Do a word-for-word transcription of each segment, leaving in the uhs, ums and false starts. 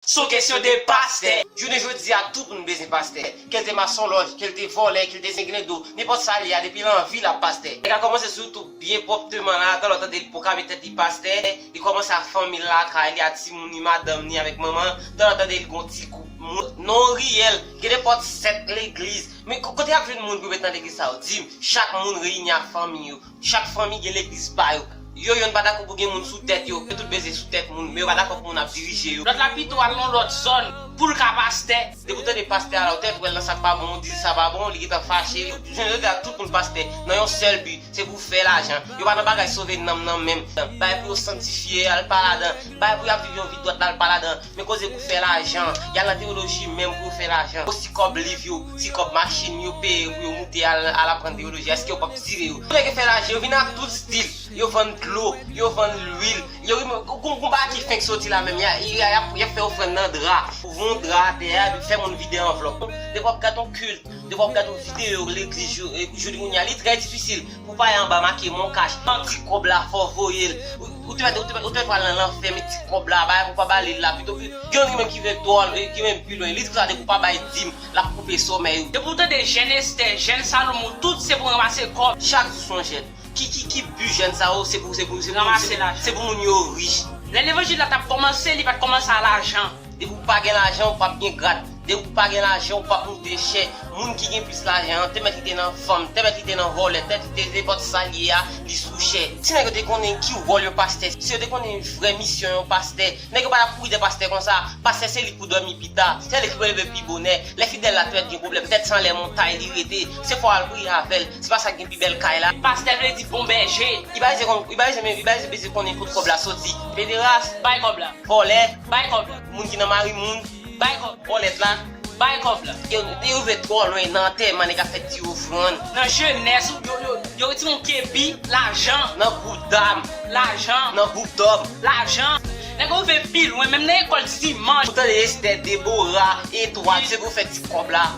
Se yon kesyon de pastè. Jounen jodi a, tout moun bezwen pastè. Ke l te masonlòj, ke l te vòlè, ke l te zenglendo, nenpòt sa l ye a, depi l anvi, l ap pastè. Nèg la kòmanse sou YouTube byen pwòpteman la, talè w tande l poko mete tèt li pastè, li kòmanse ak fanmi l lakay li, a timoun li, madanm li avèk manman, talè w tande l gon ti gwoup moun, non riyèl, gen nenpòt sèt legliz. Men ko-, kote y ap jwenn moun pou yo met nan legliz sa yo? Di m, chak moun reyini ak fanmi yo. Chak fanmi gen legliz pa yo. Yo yonn pa dakò pou gen moun sou tèt yo. Yo tout bezwen sou tèt moun, men yo pa dakò pou moun ap dirije yo. Lòt la pito al nan lòt zòn pou l ka pastè. Depi w tande pastè a la, ou tèt wè l nan sa k pa bon, ou di sa pa bon, li gentan fache. Jounen jodi a, tout moun pastè nan yon sèl bi, se pou fè lajan. Yo pa nan bagay sove nanm nan menm. Bay pou yo sanktifye, al pa ladan. Bay pou y ap viv yon vi dwat la, al pa ladan. Men koze pou fè lajan. Y al nan teyoloji menm pou yo fè lajan. Yo si kòb liv yo, si kòb machin yo peye pou yo moute al, al aprann teyoloji. Èske yo p ap tire yo? Yo nèg yo fè lajan, yo vin ak tout stil. Yo vann dlo, yo vann lwil. Yo, gon, gon bagay ki fenk soti la menm. Y a, y a, y a, y ap fè ofrann nan dra. Ou voye yon dra atè a, epi fè moun vide anvlòp. Depi w ap gade yon kilt, depi w ap gade yon videyo legliz jou-, eh, jodi kounye a, li trè difisil pou pa y anba make mon kach. Ti kòb la, fò w voye l. Ou, ou te mèt, ou te mèt, ou te mèt pral nan lanfè, men ti kòb la, bagay pou pa bale l la, pito ki, gen youn ki menm ki vle twò, ki menm pi lwen. Li di konsa, depi w pa bay dim, l ap koupe somèy ou. Depi w tande jèn Estè, jèn Salomon, tout se pou ranmase kòb. Chak jou se yon jèn. Ki, ki, ki bi jèn sa yo, se pou, se pou, se pou, ranmase lajan. Se pou moun yo rich. Lè levanjil la t ap kòmanse, li pa t kòmanse a lajan. Depi w pa gen lajan, ou p ap gen grad. Depi w pa gen lajan, ou p ap moute chè. Moun ki gen plis lajan an, te mèt li te nan fanm, te mèt li te nan vòlè, te mèt li te nenpòt sa l ye a, li sou chè. Si nèg yo te konnen ki wòl yon pastè, si yo te konnen vrè misyon yon pastè, nèg yo pa t ap kouri dèyè pastè konsa. Pastè se li k pou dòmi pita, se li k pou leve pi bonè. Lè fidèl la te mèt gen pwoblèm, tèt se anlè montay li rete, se fò w al priye avè l, se pa sa k gen pi bèl kay la. Pastè vle di bon bèje. Li pa bezwen konn, li pa bezwen, li pa bezwen konnen kot kòb la soti. Pederas, bay kòb la. Vòlè, bay kòb la. Moun ki nan mari moun, bay kòb. Bòlèt la, bay kòb la. Yo, yo rive twò lwen nan antèman nèg ap fè ti ofrann. Nan jenès, yo, yo, yo retire yon kepi, lajan. Nan gwoup dam. Lajan. Nan gwoup dòm. Lajan. Nèg yo rive pi lwen, menm nan lekòl dimanch. Ou tande Estè, Debora, Etwad, se pou fè ti kòb la.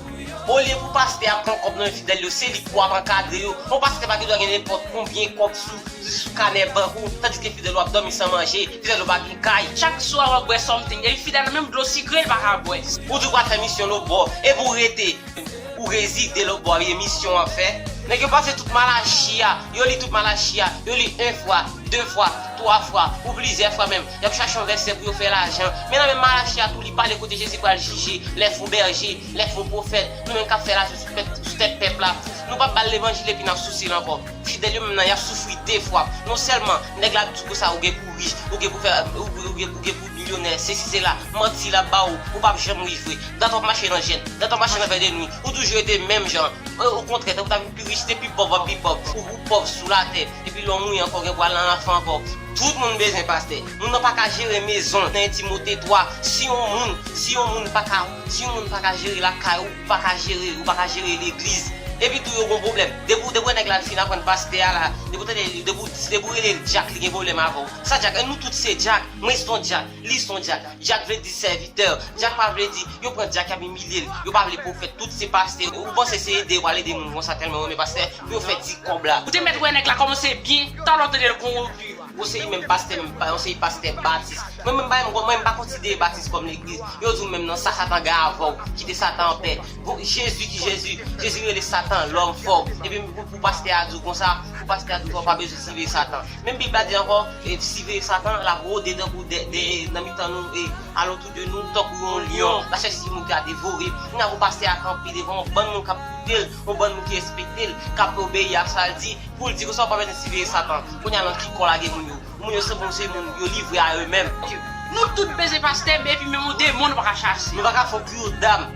Olye pou pastè a pran kòb nan men fidèl yo, se li k pou ap ankadre yo. Yon pastè pa gen dwa gen nenpòt konbyen kòb sou, sou kanè bank ou, tandiske fidèl ou ap dòmi san manje, fidèl ou pa gen kay. Chak swa w ap bwè something, epi fidèl la menm dlo sikre l pa ka bwè. Ou di w pral fè misyon lòtbò, epi w rete, ou rezide lòtbò, e misyon w ap fè. Nèg yo pase tout Malachi a, yo li tout Malachi a, yo li yon fwa, de fwa, twa fwa, ou plizyè fwa menm. Y ap chache yon vèsè pou yo fè lajan. Men nan menm Malachi a tou, li pale kote Jezi pral jije, lè fo bèje, lè fo pwofèt, nou menm k ap fè lajan sou tèt, sou tèt pèp la. Nou p ap ba l levanjil epi n ap souse l ankò. Fidèl yo menm nan, y ap soufri de fwa. Non sèlman, nèg la di w konsa, ou gen pou rich, ou gen pou fè, ou, ou gen, ou gen pou milyonè, sesi, sela, manti l ap ba ou, ou p ap janm rive. Dat w ap mache nan jèn, dat w ap mache nan vè de nwi, ou toujou rete menm jan. Okontrè, tankou w ta vin pi rich, se pi pòv w ap pi pòv. Ou, ou pòv sou latè, epi lè w mouri ankò, gen pou al nan lanfè ankò. Tout moun bezwen pastè. Moun nan pa ka jere mezon. Nan Timote twa, si yon moun, si yon moun pa ka, si yon moun pa ka jere lakay, ou pa ka jere, ou pa ka jere legliz. Epi tou yo gon pwoblèm. Depi w, depi w wè nèg la fin aprann pastè a la, depi w tande li, depi w, depi w rele l Dyak, li gen pwoblèm avè w. Sa Dyak? E nou tout se Dyak. Mwen se yon Dyak, li se yon Dyak. Dyak vle di sèvitè. Dyak pa vle di, yo pran Dyak y ap imilye l. Yo pa vle pwofèt, tout se pastè. Ou panse se ede yo pral ede moun konsa tèlman yo renmen pastè pou yo fè ti kòb la. Ou te mèt wè nèg la kòmanse byen, talè w tande l kowonpi. Ou se menm pastè, menm pa, yon seri pastè batis. Mwen menm pa, mwen menm pa konsidere batis kòm legliz. Yo di w menm nan sa Satan gen avè w, kite Satan anpè. Bon, Jezi ki Jezi, Jezi rele Satan lòm fò. Epi pou, pou pastè a di w konsa, pou pastè a di w konsa, w pa bezwen siveye Satan. Menm Bib la di ankò, e, siveye Satan, l ap wode tankou de, de, nan mitan nou, e, alantou de nou, tankou yon lyon, l ap chèche ki moun ki a devore. Kounye a, pou pastè a kanpe devan yon bann moun k ap koute l, yon bann moun ki respekte l, k ap obeyi a sa l di, pou l di konsa, w pa bezwen siveye Satan. Kounye a, nan ki kò lage moun yo? Moun yo sanble se moun yo livre a yo menm. Nou tout bezwen pastè, men epi menm yon demon nou pa ka chase. Nou pa ka fè yon kiyou dam.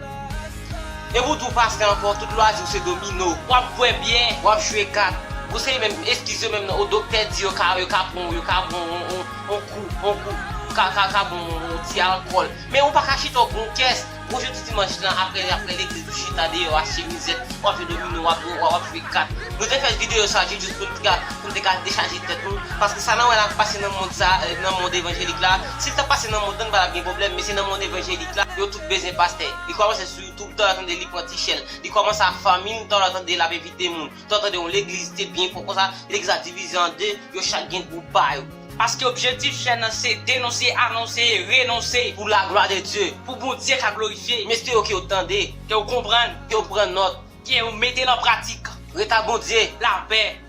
E pou di w pastè ankò, tout lwazi w se domino. W ap bwè byè. W ap jwe kat. Ou se menm, eskize menm nan, o doktè di yo ka, yo ka pran, yo ka pran yon, yon, yon kou, yon kou, ka, ka, ka pran yon, yon ti alkòl. Men ou pa ka chita w pran yon kès. Bonjou ti dimanch lan, apre, apre legliz, ou chita deyò, achte mizèt, w ap jwe domino, w ap, w ap, w ap jwe kat. Nou te fè videyo sa, jis pou n te ka, pou n te ka dechaje tèt nou, paske sa n ap wè la pase nan mond sa, eh, nan mond evanjelik la, si l ta pase nan mond lan, n pa t ap gen pwoblèm, men se nan mond evanjelik la, yo tout bezwen pastè. Li kòmanse sou YouTube, talè w tande li pran ti chèn, li kòmanse ak fanmi l, talè w tande l ap envite moun, talè w tande yon legliz te byen fò konsa, legliz la divize an de, yo chak gen gwoup pa yo. Paske objektif chèn nan se denonse, anonse e renonse pou laglwa de Dye, pou Bondye ka glorifye. M espere ke w tande, ke w konprann, ke w pran nòt, ke w mete l an pratik. Ret ak Bondye. Lapè.